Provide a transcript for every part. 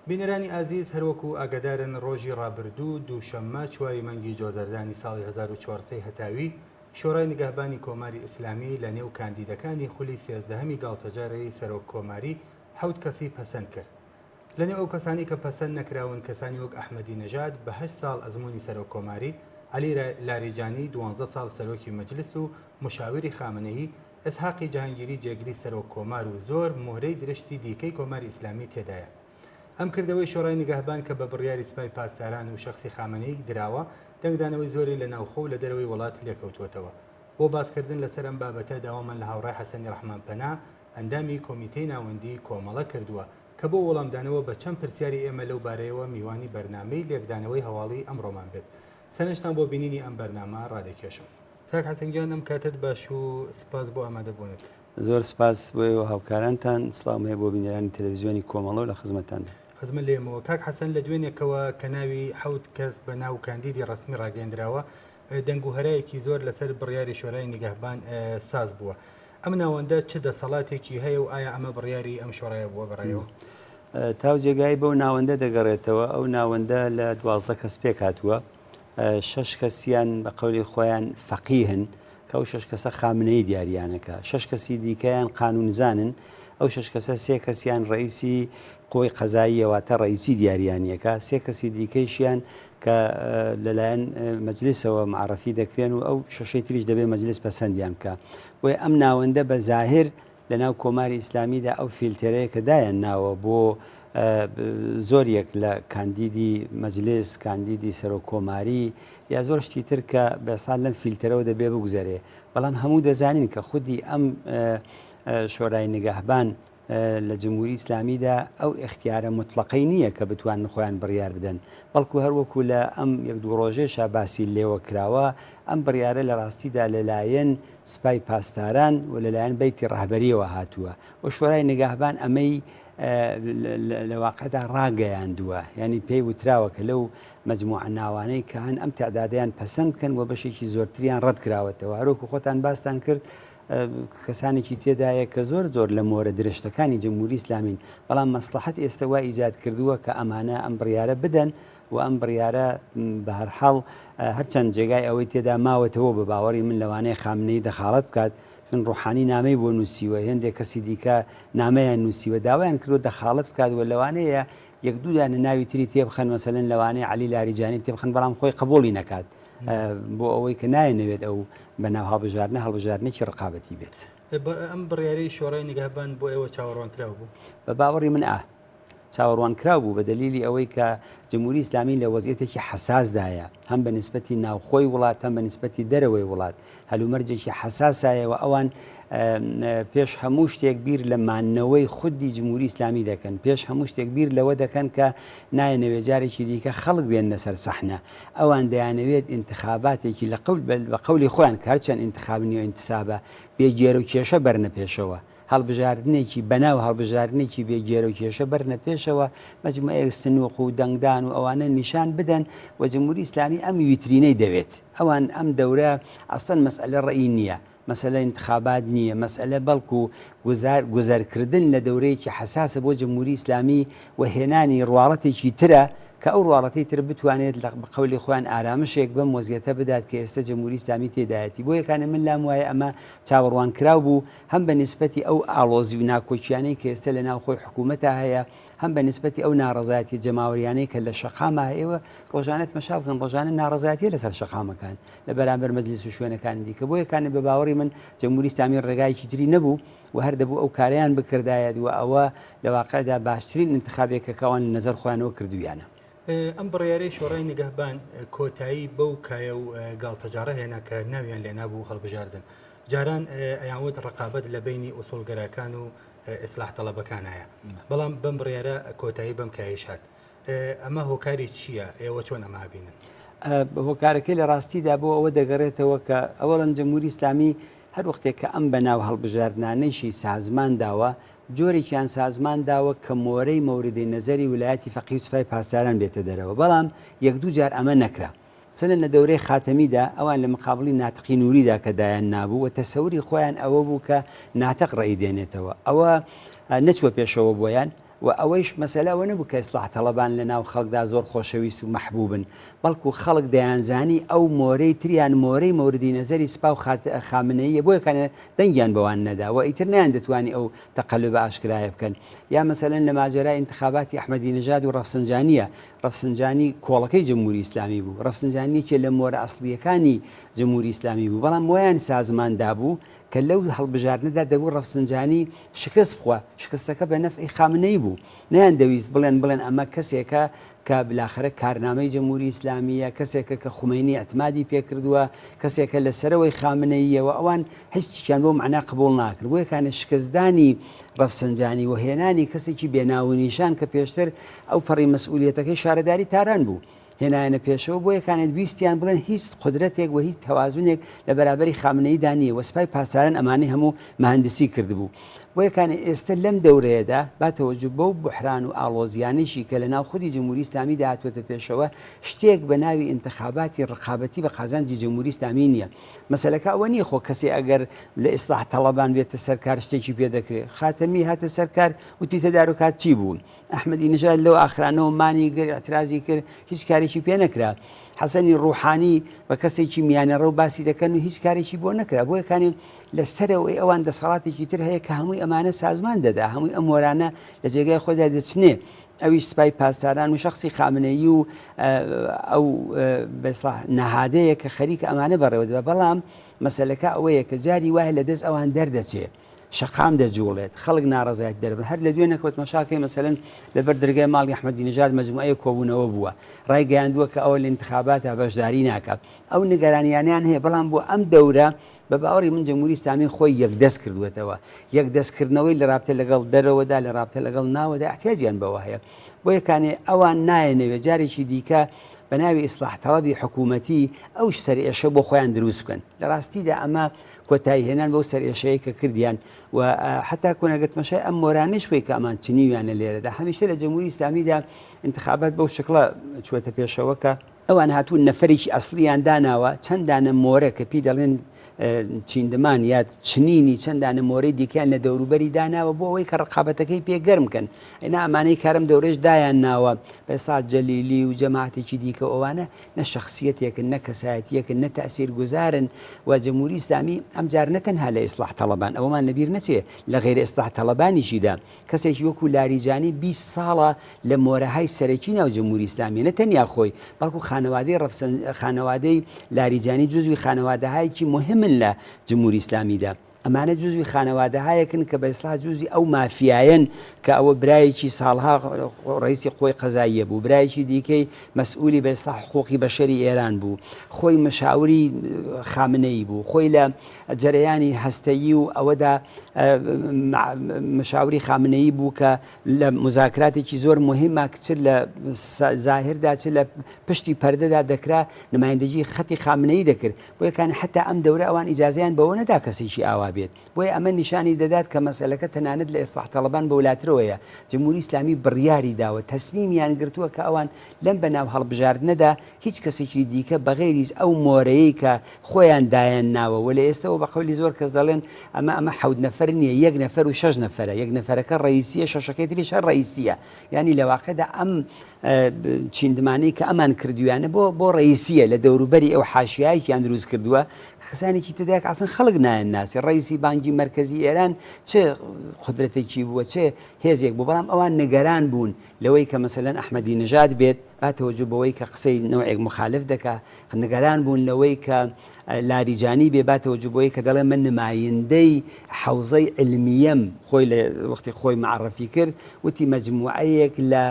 بینەرانی ئازیز هەروەکو ئاگادارن ڕۆژی ڕابردوو دووشەممە چواری مانگی جۆزەردانی ساڵی 1400 هەتاوی شۆرای نگەهبانی کۆماری ئیسلامی لە نێو کاندیدەکانی خولی سێزدەهەمی گاڵتەجاڕی سەرۆک کۆماری حەوت کەسی پەسەند کرد. لە نێو ئەو کەسانەی کە پەسەند نەکراون کەسانی وەک ئەحمەدی نەژاد بە هەشت ساڵ ئەزموونی سەرۆک کۆماری، عەلی لاریجانی دوانزە ساڵ سەرۆکی مەجلس و مشاوری خامنەیی، ئیسحاقی جەهانگیری جێگری سەرۆک کۆمار و زۆر موهرەی درشتی دیکەی کۆماری ئیسلامی تێدایە. ئەم کردەوەی شۆرای نگەهبان کە بە بڕیاری سپای پاسداران و شەخسی خامنەیی دراوە، دەنگدانەوەی زۆری لە ناوخۆ و لە دەرەوەی وڵات لێکەوتووەتەوە. بۆ باسکردن لەسەر ئەم بابەتە داوامان لە هاوڕێ حەسەنی ڕەحمانپەنا، ئەندامی کۆمیتەی ناوەندیی کۆمەڵە کردووە کە بۆ وەڵامدانەوە بە چەند پرسیاری ئێمە لەو بارەیەوە میوانی بەرنامەی لێکدانەوەی هەواڵی ئەمڕۆمان بێت. سەرنجتان بۆ بینینی ئەم بەرنامە ڕادەکێشم. کاک حەسەن گیان ئەم کاتەت باش و سپاس بۆ ئامادەبوونت. زۆر سپاس بۆ ئێوە هاوکارانتان، سڵاوم هەیە بۆ بینەرانی تەلەڤیزیۆنی کۆمەڵە و لە خزمەتتاندام. خزمەت لە ئێمەوە. کاک حەسەن لە دوێنێکەوە کە ناوی حەوت کەس بە ناو کاندیدی ڕەسمی ڕاگەیەندراوە، دەنگ و هەرایەکی زۆر لەسەر بڕیاری شۆرای نیگەهبان ساز بووە. ئەم ناوەندە چ دەسەڵاتێکی هەیە و ئایا ئەمە بڕیاری ئەم شۆرایە بووە بەڕای ئێوە؟ تاو جێگای بەو ناوەندە دەگەڕێتەوە، ئەو ناوەندە لە 12 کەس پێکهاتووە، شەش کەسیان بە قەولی خۆیان فەقیهن کە ئەو شەش کەسە خامنەیی دیاریانەکە، شەش کەسی دیکەیان قانونزانن، ئەو شەش کەسە سێ کەسیان ڕئیسی قوەی قەزاییە واتە ڕئیسی دیاریانیەکە، سێ کەسی دیکەیشیان کە لەلایەن مەجلیسەوە معرفی دەکرێن و ئەو شەشەی تریش دەبێ مەجلیس پەسەندیان بکا. بۆیە ئەم ناوەندە بە زاهر لەناو کۆماری ئیسلامیدا ئەو فیلتێرەیە کە دایان ناوە بۆ زۆر یەک لە کاندیدی مەجلیس، کاندیدی سەرۆک کۆماری یا زۆر شتی تر کە بەساڵ لەم فیلتەرەوە دەبێ بگوزەرێ. بەڵام هەموو دەزانین کە خودی ئەم شۆرای نگەهبان لە جمهوری ئیسلامیدا ئەو ئیختیارە موتڵەقەی نییە کە بتوانن خۆیان بڕیار بدەن، بەڵکو هەر وەکو لە ئەم یەک دوو ڕۆژەیشا باسی لێوە کراوە، ئەم بڕیارە لە ڕاستیدا لە لایەن سپای پاسداران و لە لایەن بەیتی ڕەهبەرییەوە هاتووە و شۆرای نگاهبان ئەمەی لە واقعدا ڕاگەیاندووە، یانی پێی وتراوە کە لەو مەجموعە ناوانەی کە هەن ئەم تەعدادەیان پەسەند بکەن و بەشێکی زۆرتریان ڕەت کراوەتەوە. هەروەکو خۆتان باستان کرد کەسانێکی تێدایە کە زۆر زۆر لە مۆرە درشتەکانی جمهوری ئیسلامین، بەڵام مەسڵەحەت ئێستە وا ئیجاد کردووە کە ئەمانە ئەم بڕیارە بدەن و ئەم بڕیارە بە هەر حاڵ هەرچەند جێگای ئەوەی تێدا ماوەتەوە بە باوەڕی من لەوانەیە خامنەیی دەخاڵەت بکات چون ڕوحانی نامەی بۆ نووسیوە هێندێک کەسی دیکە نامەیان نووسیوە داوایان کردووە دەخاڵەت بکات و لەوانەیە یەک دوو دانە ناوی تری تێبخەن مەسەلەن لەوانەیە عەلی لاریجانی تێبخەن بەڵام خۆی قبوڵی نەکات بۆ ئەوەی کە نایەنەوێت ئەو بەناو هەڵبژاردنە هەڵبژاردنێکی ڕقابەتی بێت. ئەم بڕیارەی شۆرای نیگەهبان بۆ ئێوە چاوەڕوانکراو بوو؟ بە باوەڕی من ئا. چاوەڕوانکراو بوو بە دەلیلی ئەوەی کە جمهوری ئیسلامی لە وەزعیەتێکی حەساسدایە هەم بە نیسبەتی ناوخۆی وڵات هەم بە نیسبەتی دەرەوەی وڵات هەلومەرجێکی حەساسایە و ئەوان پێش هەموو شتێک بیر لە مانەوەی خودی جمهوری ئیسلامی دەکەن پێش هەموو شتێک بیر لەوە دەکەن کە نایەنەوێ جارێکی دیکە خەڵک بێننە سەر سەحنە ئەوان دەیانەوێت ئینتخاباتێکی لە قەول بە قەولی خۆیان کە هەرچەند ئینتخاب نیە و ئینتسابە بێ گێرە و کێشە بەرنە پێشەوە هەڵبژاردنێکی بەناو هەڵبژاردنێکی بێ گێرە و کێشە بەرنە پێشەوە مەجموعەیەک سنوق و دەنگدان و ئەوانە نیشان بدەن و جمهوری ئیسلامی ئەم ویترینەی دەوێت ئەوان ئەم دەورە ئەسڵەن مەسئەلە ڕەئی نییە مەسەلە ئینتخابات نییە، مەسەلە بەڵکو گوزار گوزەرکردن لە دەورەیەکی حەساسە بۆ جمهوری ئیسلامی و هێنانی ڕواڵەتێکی ترە کە ئەو ڕواڵەتەی تر بتوانێت لە بە قەولی خۆیان ئارامشێک بەم وەزیەتە بدات کە ئێستە جمهوری ئیسلامی تێدایەتی. بۆ یەکانە من لام وایە ئەمە چاوەڕوانکراو بوو هەم بە نیسبەتی ئەو ئاڵۆزی و ناکۆکیانەی کە ئێستە لە ناوخۆی حکوومەتا هەیە هەم بە نیسبەتی ئەو ناڕەزایەتیە جەماوەریانەی کە لە شەقاما هەیە و ڕۆژانە تمەشا بکەن ڕۆژانە ناڕەزایەتیە لەسەر شەقامەکان لە بەرامبەر مەجلیس و شوێنەکانی دیکە بۆیە کانێ بە باوەڕی من جمهوری ئیسلامی ڕێگایەکی تری نەبوو و هەر دەبوو ئەو کارەیان بکردایەت و ئەوە لە واقعدا باشترین ئینتخابێکە کە ئەوان لە نەزەر خۆیانەوە کردوویانە. ئەم بڕیارەی شۆڕای نگەهبان کۆتایی بەو کایە و گاڵتەجاڕە هێنا کە ناویان لێنابوو هەڵبژاردن. جاران ئەیانوت ڕقابەت لە بەینی ئوسوڵگەراکان و ئیسلاح تەڵەبەکانایە. بەڵام بەم بڕیارە کۆتایی بەم کایەیش هات. ئەمە هۆکاری چییە؟ ئێوە چۆن ئەمە ئەبینن؟ هۆکارەکەی لە ڕاستیدا بۆ ئەوە دەگەڕێتەوە کە ئەوەڵەن جمهوری ئیسلامی هەر وەختێک کە ئەم بەناو هەڵبژاردنانەیشی سازمان داوە، جۆرێکیان سازمان داوە کە مۆرەی مەوردی نەزەری ولایەتی فەقی و سپای پاسداران بێتە دەرەوە، بەڵام یەک دوو جار ئەمە نەکرا. مەسەلەن لە دەورەی خاتەمیدا ئەوان لە مقابڵی ناتقی نوریدا کە دایان نابوو و تەسەوری خۆیان ئەوە بوو کە ناتق ڕێی دێنێتەوە ئەوە نەچووە پێشەوە بۆیان. و ئەوەیش مەسەلە ئەوە نەبوو کە ئیسڵاح تەڵەبان لە ناو خەڵکدا زۆر خۆشەویست و مەحبووبن، بەڵکو خەڵک دەیانزانی ئەو مۆرەی تریان مۆرەی مەوردی نەزەری سپا و خامنەییە بۆیە کانە دەنگیان بەوان نەدا و ئیتر نەیاندەتوانی ئەو تەقەلوبە ئاشکرایە بکەن. یا مەسەلەن لە ماجەرای ئینتخاباتی ئەحمەدی نژاد و ڕەفسنجانییە، ڕەفسنجانی کۆڵەکەی جمهوری ئیسلامی بوو، ڕەفسنجانی یەکێ لە مۆرە ئەسڵییەکانی جمهوری ئیسلامی بوو، بەڵام وایان سازمان دابوو کە لەو هەڵبژاردنەدا دەبوو ڕەفسنجانی شکست بخوا، شکستەکە بە نەفعی خامنەیی بوو، نەیاندەویست بڵێن بڵێن ئەمە کەسێکە کە بلاخەرە کارنامەی جمهوری ئیسلامییە، کەسێکە کە خومەینی ئیعتمادی پێکردووە، کەسێکە لە سەرەوەی خامنەییە و ئەوان هیچیان بەو مەعنا قبوڵ ناکرد. بۆیە کانێ شکستدانی ڕەفسنجانی و هێنانی کەسێکی بێ ناو و نیشان کە پێشتر ئەو پەڕی مەسئولیەتەکەی شارەداری تاران بوو هێنایانە پێشەوە، بۆیە کانێت ویستیان بڵێن هیچ قودرەتێک و هیچ تەوازنێک لە بەرابەری خامنەییدا نییە و سپای پاسداران ئەمانەی هەموو مهندسی کردبوو. بۆیە کانێ ئێستە لەم دەورەیەدا با تەوەجو بەو بوحران و ئاڵۆزیانەیشی کە لە ناو خودی جمهوری ئیسلامیدا هاتووەتە پێشەوە شتێک بە ناوی ئینتخاباتی ڕقابەتی بە قازانجی جمهوری ئیسلامی نییە. مەسەلەکە ئەوە نییە خۆ کەسێ ئەگەر لە ئیسلاح تەڵەبان بێتە سەر کار شتێکی پێ دەکرێ. خاتەمی هاتە سەر کار وتی تەداروکات چی بوو؟ ئەحمەدی نژاد لەو ئاخرانەوە مانی گرت، ئیعترازی کرد، هیچ کارێکی پێ نەکرا. حەسەنی ڕوحانی بە کەسێکی میانەڕەو باسی دەکەن و هیچ کارێکی بۆ نەکرا. بۆیە کانێ لە سەرەوەی ئەوان دەسەڵاتێکی تر هەیە کە هەمووی ئەمانە سازمان دەدا، هەمووی ئەم مۆرانە لە جێگای خۆیدا دەچنێ. ئەویش سپای پاسداران و شەخسی خامنەیی و ئەو بە ئیسڵاح نەهادەیە کە خەریکە ئەمانە بەڕێوە دەبا. بەڵام مەسەلەکە ئەوەیە کە جاری وایە لە دەست ئەوان دەردەچێ. شەقام دەجوڵێت، خەڵک ناڕەزایەتی دەربڕن، هەر لە دوێنێ کەوتمەشاکەی مەسەلەن لەبەر دەرگای ماڵی ئەحمەدی نژاد مەجموعەیەک کۆبوونەوە بووە، ڕایگەیاندووە کە ئەوە لە ئینتخاباتا بەشداری ناکات. ئەو نیگەرانیانەیان هەیە، بەڵام بۆ ئەم دەورە بە باوەڕی من جمهوری ئیسلامی خۆی یەکدەست کردووەتەوە. یەکدەست کردنەوەی لە ڕابتە لەگەڵ دەرەوەدا، لە ڕابتە لەگەڵ ناوەدا ئیحتیاجیان بەوە هەیە. بۆیە کانێ ئەوان نایەنەوێ جارێکی دیکە بە ناوی ئیسلاح تەڵەبی حکوومەتی ئەو سەرئێشە بۆ خۆیان دروست بکەن. لە ڕاستیدا ئەمە کۆتایی هێنان بەو سەرئێشەیە کە کردیان و حەتا کۆنەگە تمەشای ئەم مۆرانەیش بکەی کە ئەمان چنیویانە لێرەدا هەمیشە لە جمهوری ئیسلامیدا ئینتخابات بەو شکڵە چووەتە پێشەوە کە ئەوان هاتوون نەفەرێکی ئەسڵیان داناوە چەند دانە مۆرە کە پێی دەڵێن چیندمان یا چنینی چەند دانە مۆرەی دیکەیان لە دەوروبەری داناوە بۆ ئەوەی کە ڕقابەتەکەی پێ گەرم کەن ئەینا ئەمانەی کارم دەورێش دایان ناوە بەسا جەلیلی و جەماعەتێکی دیکە ئەوانە نە شەخسیەتێکن، نە کەسایەتییەکن، نە تەئسیرگوزارن و جمهوری ئیسلامی ئەمجار نە تەنها لە ئیسڵاح تەڵەبان، ئەوەمان لە بیر نەچێ لە غەیرە ئیسڵاح تەڵەبانیشیدا کەسێکی وەکوو لاریجانی 20 ساڵە لە مۆرەهای سەرەکی ناو جمهوری ئیسلامیە، نە تەنیا خۆی بەڵکوو خانەوادەی ڕەفسەن خانەوادەی لاریجانی جوزوی خانەوادەهایەکی موهیمن لە جمهوری ئیسلامیدا. ئەمانە جوزوی خانەوادەهایەکن کە بە ئیسڵاح جوزی ئەو مافیایەن کە ئەوە برایەکی ساڵها ڕەئیسی قوەی قەزاییە بوو، برایەکی دیکەی مەسئولی بە ئیسڵاح حقوقی بەشەری ئێران بوو، خۆی مشاوری خامنەیی بوو، خۆی لە جەرەیانی هەستەیی و ئەوەدا مشاوری خامنەیی بوو کە لە موزاکراتێکی زۆر موهیمە چ لە زاهیردا چ لە پشتی پەردەدا دەکرا نمایندەگی خەتی خامنەیی دەکرد. بۆیە کان حەتا ئەم دەورە ئەوان ئیجازەیان بەوە نەدا کەسێکی ئاوا بێت. بۆیە ئەمە نیشانی دەدات کە مەسەلەکە تەنانەت لە ئیسڵاح تەڵەبان بەولاترەوەیە. جمهوری ئیسلامی بڕیاری داوە، تەسمیمیان گرتووە کە ئەوان لەم بەناو هەڵبژاردنەدا هیچ کەسێکی دیکە بەغەیریز ئەو مۆرەیەی کە خۆیان دایان ناوە و لە ئێستەوە بە قەولی زۆر کەس دەڵێن ئەمە ئەمە حەوت نەفەر نییە یەک نەفەر و شەش نەفەرە، یەک نەفەرەکە ڕەئیسییە شەشەکەی تریش هەر ڕەئیسییە. یانی لە واقعدا ئەم چیندمانەی کە ئەمان کردویانە بۆ بۆ ڕئیسیە لە دەوروبەری ئەو حاشیایەکیان دروست کردووە کەسانێکی تداک ئاسن خەڵک نایەن ناسی ڕئیسی بانکی مەرکەزی ئێران چ قدرەتێکی بووە چ هێزێک بوو بەڵام ئەوان نگەران بوون لەوەی کە مەسەلەن ئەحمەدی نژاد بێت با تەوەجو بەوەی کە قسەی نەوعێک مخالف دەکا نگەران بوون لەوەی کە لاریجانی بێ با تەوەجو بەوەی کە دەڵێ من نمایندەی حەوزەی علمیەم خۆی لە وەختی خۆی معرفی کرد وتی مەجموعەیەک لە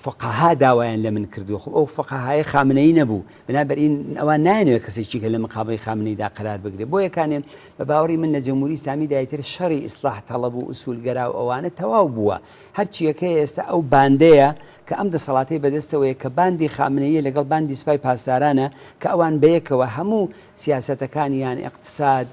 فقها داوایان لە من کردووە خۆ ئەو فقهایە خامنەیی نەبوو بنابراین ئەوان نایەنەوێت کەسێکی کە لە مقابلی خامنەیدا قەرار بگرێ بۆیە کانێ بە باوەڕی من لە جمهوری ئیسلامیدا ئیتر شەڕی ئیسلاح تەڵەب و ئوسولگەرا و ئەوانە تەواو بووە هەرچیەکەی ئێستا ئەو باندەیە کە ئەم دەسەڵاتەی بەدەستەوەیە کە باندی خامنەییە لەگەڵ باندی سپای پاسدارانە کە ئەوان بەیەکەوە هەموو سیاسەتەکانیان ئیقتساد،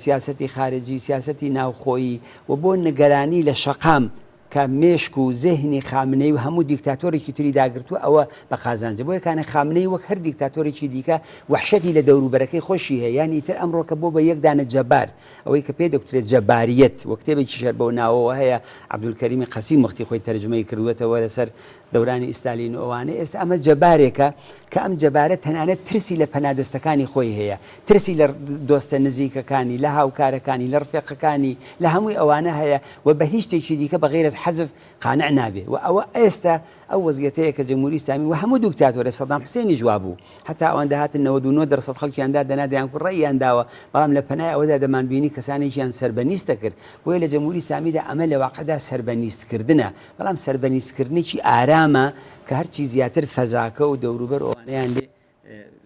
سیاسەتی خارجی، سیاسەتی ناوخۆیی و بۆ نگەرانی لە شەقام. کە مێشک و زێهنی خامنەیی و هەموو دیکتاتۆرێکی تری داگرتووە ئەوە بە قازانجە. بۆیە کانە خامنەیی وەک هەر دیکتاتۆرێکی دیکە وەحشەتی لە دەوروبەرەکەی خۆشی هەیە یان ئیتر ئەمڕۆکە بۆ بە یەک دانە جەبار ئەوەی کە پێی دەگوترێت جەباریەت و کتێبێکیش هەر بەو ناوەوە هەیە عەبدولکەریمی قەسیم وەختی خۆی تەرجومەی کردووەتەوە لەسەر دەورانی ئیستالین و ئەوانەی ئێستا ئەمە جەبارێکە کە ئەم جەبارە تەنانەت ترسی لە پەنادەستەکانی خۆی هەیە، ترسی لە دۆستە نزیکەکانی، لە هاوکارەکانی، لە ڕفێقەکانی، لە هەمووی ئەوانە هەیە و بە هیچ شتێکی دیکە بە غەیرەز حەزف قانع نابێ و ئەوە ئێستا ئەو وەزیەتەیە کە جمهوری ئیسلامی و هەموو دوکتاتۆرە سەدام حسێنیش وابوو حەتا ئەوان دەهاتن 99 دەرسەد خەڵکیان دادەنا دەیانکوت ڕەئیان داوە بەڵام لە پەنای ئەوەدا دەمانبینی کەسانێکیان سەربەنیست دەکرد بۆیە لە جمهوری ئیسلامیدا ئەمە لە واقعدا سەربەنیست کردنە بەڵام سەربەنیستکردنێکی ئارامە کە هەرچی زیاتر فەزاکە و دەوروبەر ئەوانەیان لێ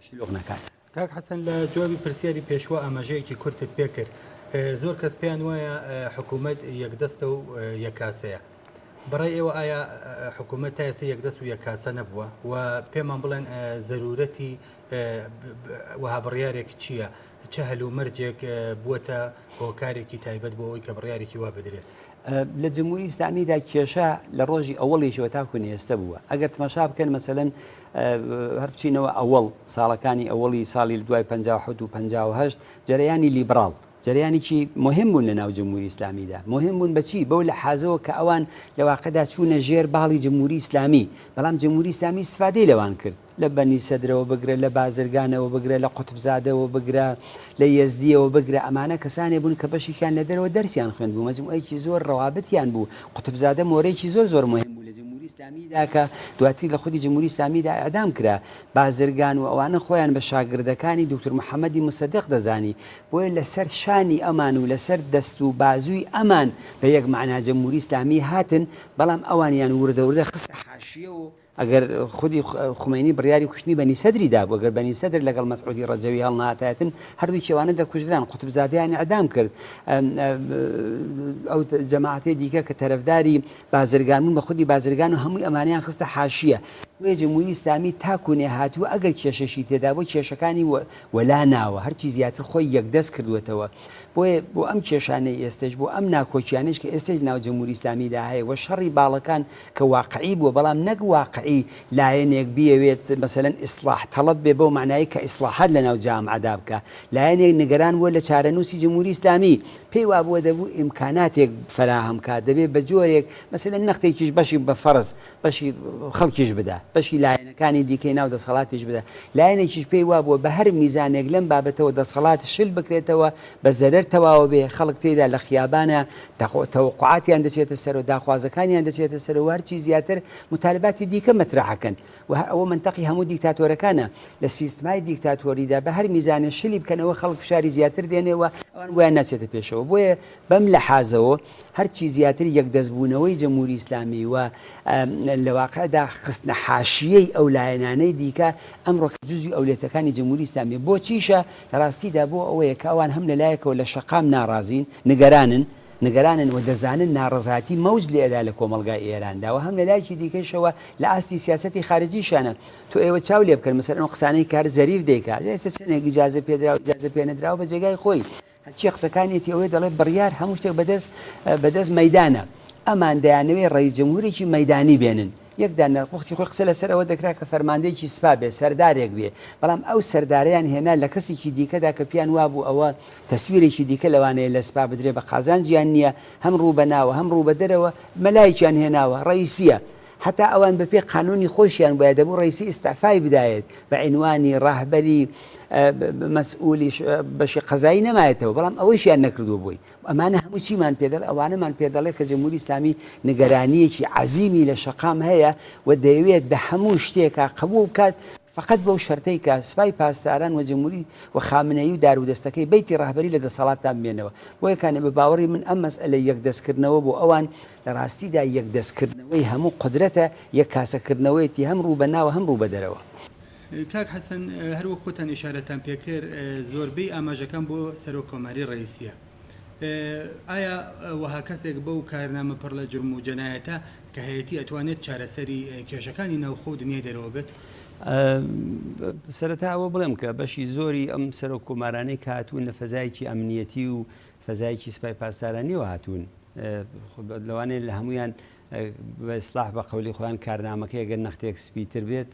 شلوغ نەکات. کاک حەسەن لە جوابی پرسیاری پێشوە ئاماژەیەکی کورتت پێ کرد. زۆر کەس پێیان وایە حکوومەت یەکدەستە و یەککاسەیە. بەڕای ئێوە ئایا حکوومەت تا ئێستا یەکدەست و یەککاسە نەبووە و پێمان بڵێن زەرورەتی وەها بڕیارێک چییە؟ چ هەلومەرجێک بووەتە هۆکارێکی تایبەت بۆ ئەوەی کە بڕیارێکی وا بدرێت؟ لە جمهوری ئیسلامیدا کێشە لە ڕۆژی ئەوەڵیشەوە تاکو ئێستە بووە. ئەگەر تماشا بکەن مەسەلەن هەر بچینەوە ئەوەڵ ساڵەکانی ئەوەڵی ساڵی دوای 57 و 58 جەرەیانی لیبراڵ جەرەیانێکی مهم بوون لە ناو جمهوری ئیسلامیدا. مهم بوون بە چی؟ بەو لەحازەوە کە ئەوان لە واقعدا چوونە ژێر باڵی جمهوری ئیسلامی، بەڵام جمهوری ئیسلامی ئیستفادەی لەوان کرد. لە بەنی سەدرەوە بگرە، لە بازرگانەوە بگرە، لە قوتبزادەوە بگرە، لە یەزدییەوە بگرە، ئەمانە کەسانێ بوون کە بەشێکیان لە دەرەوە دەرسیان خوێندبوو، مەجموعەیەکی زۆر ڕەوابتیان بوو، قوتبزادە مۆرەیەکی زۆر زۆر موهیم بوو لە جمهوری ئیسلامیدا کە دواتر لە خودی جمهوری ئیسلامیدا ئیعدام کرا، بازرگان و ئەوانە خۆیان بە شاگردەکانی دوکتور محەمەدی موسەدیق دەزانی، بۆیە لە سەر شانی ئەمان و لە سەر دەست و بازووی ئەمان بە یەک مەعنا جمهوری ئیسلامی هاتن، بەڵام ئەوانیان وردە وردە خستە حاشیەوە و ئەگەر خودی خومەینی بڕیاری کوشتنی بەنی سەدری دابوو، ئەگەر بەنی سەدر لەگەڵ مەسعودی ڕەجەوی هەڵنەهاتایەتن، هەردووکی ئەوانە دەکوژران، قوتبزادەیان ئیعدام کرد. ئەو جەماعەتەی دیکە کە تەرەفداری بازرگان بوون بە خودی بازرگان و هەمووی ئەمانەیان خستە حاشیە. بۆیە جمهوری ئیسلامی تاکوو نەهاتووە ئەگەر کێشەشی تێدا بووە کێشەکانی وەلا ناوە، هەرچی زیاتر خۆی یەکدەست کردووەتەوە. بۆیە بۆ ئەم کێشانەی ئێستەش، بۆ ئەم ناکۆکیانەیش کە ئێستەش لەناو جمهوری ئیسلامیدا هەیە و شەڕی باڵەکان کە واقعی بووە، بەڵام نەک واقعی لایەنێک بیەوێت مەسەلەن ئیسڵاح تەڵەب بێ بەو مەعنایەی کە ئیسڵاحات لەناو جامعەدا بکا، لایەنێک نگەران بووە لە چارەنووسی جمهوری ئیسلامی، پێی وابووە دەبوو ئیمکاناتێک فەراهەم کا، دەبێ بە جۆرێک مەسەلەن نەختێکیش بەشی بە فەرز بەشی خەڵکیش بدا، بەشی لایەنەکانی دیکەی ناو دەسەڵاتیش بدا، لایەنێکیش پێی وابووە بە هەر میزانێک لەم بابەتەوە دەسەڵات شل بکرێتەوە بە زەرەر تەواوە بێ، خەڵک تێیدا لە خیابانە تەوەقوعاتیان دەچێتە سەر و داخوازەکانیان دەچێتە سەر و هەرچی زیاتر موتالباتی دیکە مەترەح ئەکەن و هەر ئەوە مەنتەقی هەموو دیکتاتۆرەکانە لە سیستمای دیکتاتۆریدا بە هەر میزانێ شلی بکەنەوە خەڵک فشاری زیاتر دێنێ و ئەوان بۆیان ناچێتە پێشەوە بۆیە بەم لەحازەوە هەرچی زیاتر یەکدەستبوونەوەی جمهوری ئیسلامی و لە واقعدا خستنە حاشیەی ئەو لایەنانەی دیکە ئەمڕۆ کە جزوی ئەولەویەتەکانی جمهوری ئیسلامیە بۆچیشە لە ڕاستیدا بۆ ئەوەیە کە ئەوان هەم لە لایەکەوە لە شەقام ناڕازین، نگەرانن، نگەرانن و دەزانن ناڕەزایەتی مەوج لێ ئەدا لە کۆمەڵگای ئێراندا و هەم لە لایەکی دیکەیشەوە لە ئاستی سیاسەتی خارجیشیانە تۆ ئێوە چاو لێ بکەن مەسەلەن ئەو قسانەی کە هەر زەریف دەیکا ئێستا چەندێک ئیجازە پێدراو ئیجازە پێنەدراو بە جێگای خۆی هەرچی قسەکانیەتی ئەوەیە دەڵێ بڕیار هەموو شتێک بەدەست بەدەست مەیدانە ئەمان دەیانەوێ ڕەئیس جمهورێکی مەیدانی بێنن یەک دانە وەختی خۆی قسە لەسەر ئەوە دەکرا کە فەرماندەیەکی سپا بێ سەردارێک بێ بەڵام ئەو سەردارەیان هێنا لە کەسێکی دیکەدا کە پیان وابوو ئەوە تەسویرێکی دیکە لەوانەیە لە سپا بدرێ بە قازانجیان نییە هەم ڕوو بە ناوە هەم ڕوو بە دەرەوە مەلایەکیان هێناوە ڕەئیسیە هەتا ئەوان بە پێی قانوونی خۆشیان بوایە دەبوو ڕەئیسی ئیستعفای بدایەت بە عینوانی ڕەهبەری مەسئولی بەشی قەزایی نەمایەتەوە بەڵام ئەوەیشیان نەکردووە بۆی ئەمانە هەموو چیمان پێ دەڵێ ئەوانەمان پێ دەڵێ کە جمهوری ئیسلامی نگەرانییەکی عەزیمی لە شەقام هەیە و دەیەوێت بە هەموو شتێکا قبووڵ بکات فەقەت بەو شەرتەی کە سپای پاسداران و جمهوری و خامنەیی و دارودەستەکەی بەیتی ڕەهبەری لە دەسەڵاتدا بمێنەوە بۆیە کانێ بە باوەڕی من ئەم مەسئەلەی یەکدەستکردنەوە بۆ ئەوان لە ڕاستیدا یەکدەستکردنەوەی هەموو قودرەتە، یەک کاسەکردنەوەیەتی هەم ڕوو بە ناوە هەم ڕوو بە دەرەوە. کاک حەسەن، هەر وەک خۆتان ئیشارەتان پێکرد، زۆربەی ئاماژەکان بۆ سەرۆک کۆماری ڕەئیسییە. ئایا وەها کەسێک بەو کارنامە پڕ لە جورم و جەنایەتە کە هەیەتی ئەتوانێت چارەسەری کێشەکانی ناوخۆ و دنیای دەرەوە بێت؟ سەرەتا ئەوە بڵێم کە بەشی زۆری ئەم سەرۆک کۆمارانەی کە هاتوون لە فەزایەکی ئەمنیەتی و فەزایەکی سپای پاسدارانیەوە هاتوون، لەوانەیە لە هەموویان. بە ئیسلاح بە قەولی خۆیان کارنامەکەی گەر نەختێک سپیتر بێت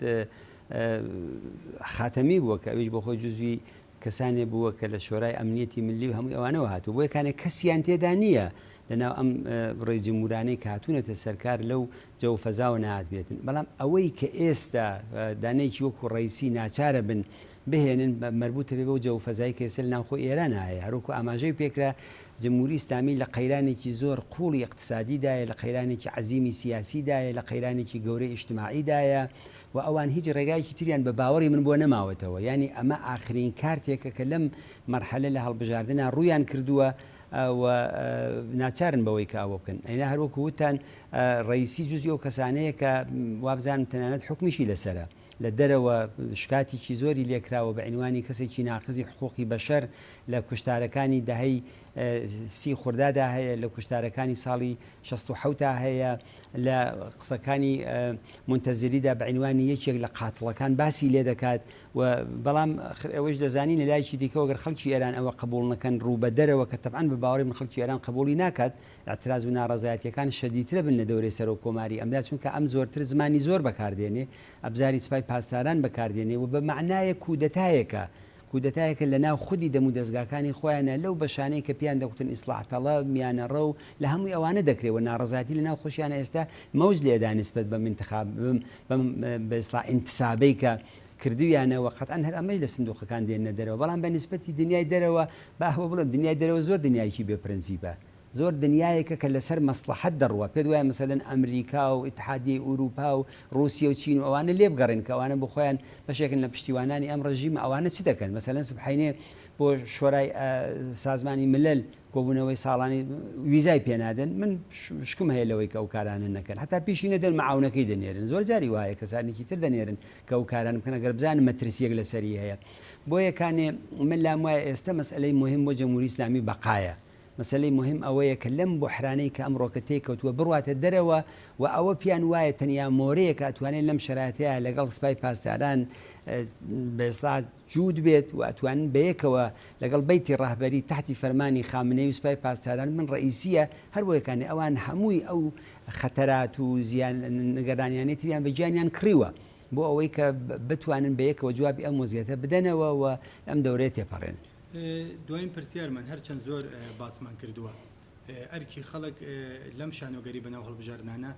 خاتەمی بووە کە ئەویش بۆ خۆی جزوی کەسانێ بووە کە لە شۆرای ئەمنیەتی ملی و هەمووی ئەوانەوە هاتوو بۆیە کانێ کەسیان تێدا نییە لەناو ئەم ڕێی جمهورانەی کە هاتوونەتە سەرکار لەو جەو فەزاوە نەهاتبێتن بەڵام ئەوەی کە ئێستا دانەیەکی وەکو ڕەیسی ناچارە بن بهێنن مەربوتە بێ بەو جەو فەزای کە ئێستا لە ناوخۆی ئێران هەیە هەروەکو ئاماژەی پێکرا جمهوری ئیسلامی لە قەیرانێکی زۆر قوڵی ئیقتسادیدایە لە قەیرانێکی عەزیمی سیاسیدایە لە قەیرانێکی گەورەی ئیجتماعیدایە و ئەوان هیچ ڕێگایەکی تریان بە باوەڕی من بۆ نەماوەتەوە یانی ئەمە ئاخرین کارتێکە کە لەم مەرحەلە لە هەڵبژاردنا ڕوویان کردووە و ناچارن بەوەی کە ئەوە بکەن ئەینا هەروەکو وتتان ڕەیسی جزی ئەو کەسانەیە کە وابزانم تەنانەت حوکمیشی لەسەرە لە دەرەوە شکاتێکی زۆری لێکراوە بە عینوانی کەسێکی ناقزی حقوقی بەشەر لە کوشتارەکانی دەهەی سی خوردادا هەیە لە کوشتارەکانی ساڵی 67 هەیە لە قسەکانی مونتەزریدا بە عینوانی یەکێک لە قاتڵەکان باسی لێ دەکات و بەڵام ئەوەیش دەزانین لە لایەکی دیکەوە گەر خەڵکی ئێران ئەوە قبوڵ نەکەن ڕوو بە دەرەوە کە تەبعەن بە باوەڕی من خەڵکی ئێران قبوڵی ناکات ئیعتراز و ناڕەزایەتیەکان شەدیدترە بن لە دەورەی سەرۆک کۆماری ئەمدا چونکە ئەم زۆرتر زمانی زۆر بەکار دێنێ ئەبزاری سپای پاسداران بەکار دێنێ و بە مەعنایەک کودەتایەکە کودەتایەکە لە ناو خودی دەمودەزگاکانی خۆیانە لەو بەشانەی کە پێیان دەگوتن ئیسڵاحتەڵەب، میانەڕەو، لە هەمووی ئەوانە دەکرێ و ناڕەزایەتی لە ناو خۆشیانە ئێستا مەوج لێدا نیسبەت بەم ئینتخاب بەم بە ئیسڵاح ئینتسابەی کە کردوویانە و قەتعەن هەر ئەمەش لە سندووقەکان دێننە دەرەوە بەڵام بە نیسبەتی دنیای دەرەوە با ئەوە بڵێم دنیای دەرەوە زۆر دنیایەکی بێ پرەنسیپە. زۆر دنیایەکە کە لەسەر مەسڵەحەت دەڕوا، پێت وایە مەسەلەن ئەمریکا و ئیتحادیەی ئورووپا و ڕووسیە و چین و ئەوانە لێبگەڕێن کە ئەوانە بۆ خۆیان بەشێکن لە پشتیوانانی ئەم ڕێژیمە ئەوانە چ دەکەن؟ مەسەلەن سبحەینێ بۆ شۆرای سازمانی ملل کۆبوونەوەی ساڵانی ویزای پێ نادەن، من شکم هەیە لەوەی کە ئەو کارانە نەکەن هەتا پیشی نەدەن مەعاونەکەی دەنێرن زۆر جاری وایە کەسانێکی تر دەنێرن کە ئەو کارانە بکەن ئەگەر بزانن مەترسییەک لەسەری هەیە بۆیە کانێ من لام وایە ئێستە مەسئەلەی موهیم بۆ جەمهووری ئیسلامی بەقایە مەسەلەی موهیم ئەوەیە کە لەم بوحرانەی کە ئەمڕۆکە تێی کەوتووە بڕواتە دەرەوە و ئەوە پیان وایە تەنیا مۆرەیەکە ئەتوانێت لەم شەرایتەیا لەگەڵ سپای پاسداران بە ئێستا جووت بێت و ئەتوانن بەیەکەوە لەگەڵ بەیتی ڕەهبەری تەحتی فەرمانی خامنەیی و سپای پاسداران بن ڕەئیسییە هەر بۆیەکانێ ئەوان هەمووی ئەو خەتەرات و زیان نگەرانیانەی تریان بە گیانیان کڕیوە بۆ ئەوەی کە بتوانن بەیەکەوە جوابی ئەم وەزیەتە بدەنەوە و ئەم دەورەیە تێپەڕێنن. دوایین پرسیارمان، هەرچەند زۆر باسمان کردووە، ئەرکی خەڵک لەم شانۆگەری بەناو هەڵبژاردنانە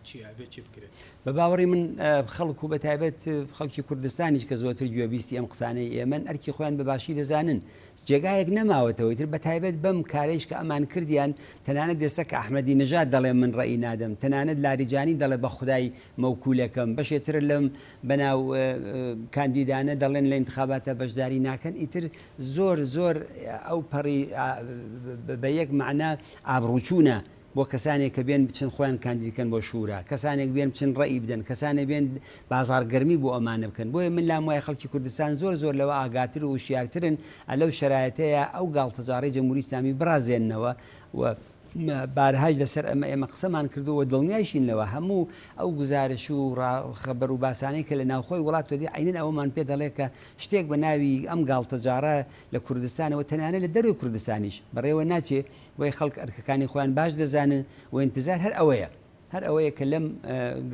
چییە؟ ئەبێت چی بکرێت؟ بە باوەڕی من خەڵک و بەتایبەت خەڵکی کوردستانیش کە زۆرتر گوێبیستی ئەم قسانەی ئێمەن، ئەرکی خۆیان بە باشی دەزانن. جێگایەک نەماوەتەوە ئیتر بەتایبەت بەم کارەیش کە ئەمان کردیان، تەنانەت ئێستا کە ئەحمەدی نژاد دەڵێ من ڕەئی نادەم، تەنانەت لاریجانی دەڵێ بە خودای مەوکولەکەم، بەشێ تر لەم بەناو کاندیدانە دەڵێن لە ئینتخاباتا بەشداری ناکەن ئیتر زۆر زۆر ئەو پەڕی بە یەک مەعنا ئابڕووچوونە بۆ کەسانێک کە بێن بچن خۆیان کاندید کەن بۆ شورا کەسانێک بێن بچن ڕەئی بدەن کەسانێک بێن بازاڕگەرمی بۆ ئەمانە بکەن بۆیە من لام وایە خەڵکی کوردستان زۆر زۆر لەوە ئاگاتر و وشیارترن لەو شەرایەتەیە ئەو گاڵتەجاڕەی جەمهوری ئیسلامی بڕازێننەوە و بارهاش لەسەر ئەمە ئێمە قسەمان کردووە و دڵنیایشین لەوە هەموو ئەو گوزارش و خەبەر و باسانەی کە لە ناوخۆی وڵات تۆ دێ عەینەن ئەوەمان پێ دەڵێ کە شتێک بە ناوی ئەم گاڵتەجاڕە لە کوردستانەوە تەنانەت لە دەرەوەی کوردستانیش بەڕێوە ناچێ بۆیە خەڵک ئەرکەکانی خۆیان باش دەزانن و ئینتزار هەر ئەوەیە هەر ئەوەیە کە لەم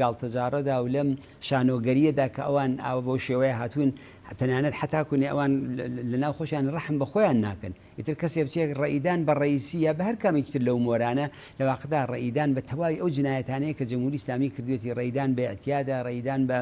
گاڵتەجاڕەدا و لەم شانۆگەرییەدا کە ئەوان ئاوا بەو شێوەیە هاتوون تەنانەت حەتاکوونێ ئەوان لە ناو خۆشیان ڕەحم بە خۆیان ناکەن ئیتر کەسێ بچێ ڕەئیدان بە ڕەئیسی یا بە هەر کامێکی تر لەو مۆرانە لە واقعدا ڕەئیدان بە تەواوی ئەو جنایەتانەیە کە جمهوری ئیسلامی کردوێتی ڕەئیدان بە ئیعتیادە ڕەئیدان بە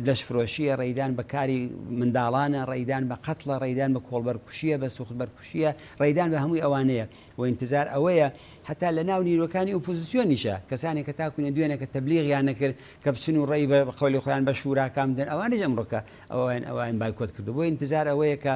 لەشفرۆشیە ڕەئیدان بە کاری منداڵانە ڕەئیدان بە قەتڵە ڕەئیدان بە کۆڵبەرکوشیە بە سوختبەرکوشیە ڕەئیدان بە هەمووی ئەوانەیە و ئینتزار ئەوەیە هەتا لە ناو نیرۆکانی ئۆپۆزیسیۆنیشە کەسانێک کە تاکونێ دوێنێکە تەبلیغیان نەکرد کە بچن و ڕەئی بە قەولی خۆیان بە شوراکان بدەن ئەوانیش ئەمڕۆکە ئەویان ئەویان بایکۆت کردو بۆ ئینتزار ئەوەیە کە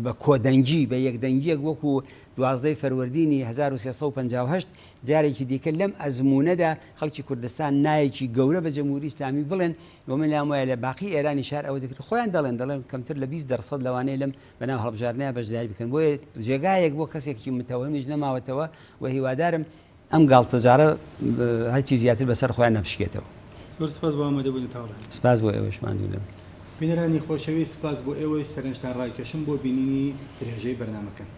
بە کۆدەنگی، بە یەکدەنگییەک وەکو دوازدەی فەروەردینی 1358 جارێکی دیکە لەم ئەزموونەدا خەڵکی کوردستان نایەکی گەورە بە جەمهوری ئیسلامی بڵێن و من لام وایە لە باقی ئێرانیش هەر ئەوە دەکرێت خۆیان دەڵێن دەڵێن کەمتر لە 20 دەرسەد لەوانەیە لەم بەناو هەڵبژاردنە بەشداری بکەن بۆیە جێگایەک بۆ کەسێکی متەوهمیش نەماوەتەوە و هیوادارم ئەم گاڵتەجاڕە هەرچی زیاتر بەسەر خۆیان نەپشکێتەوە. زۆر سپاس بۆ ئامادەبوونت هاوڕێ. سپاس بۆ ئێوەش ماندوو نەبن. بینەرانی خۆشەویست سپاس بۆ ئێوەش سەرنجتان ڕاکێشم بۆ بینینی درێژەی بەرنامەکان.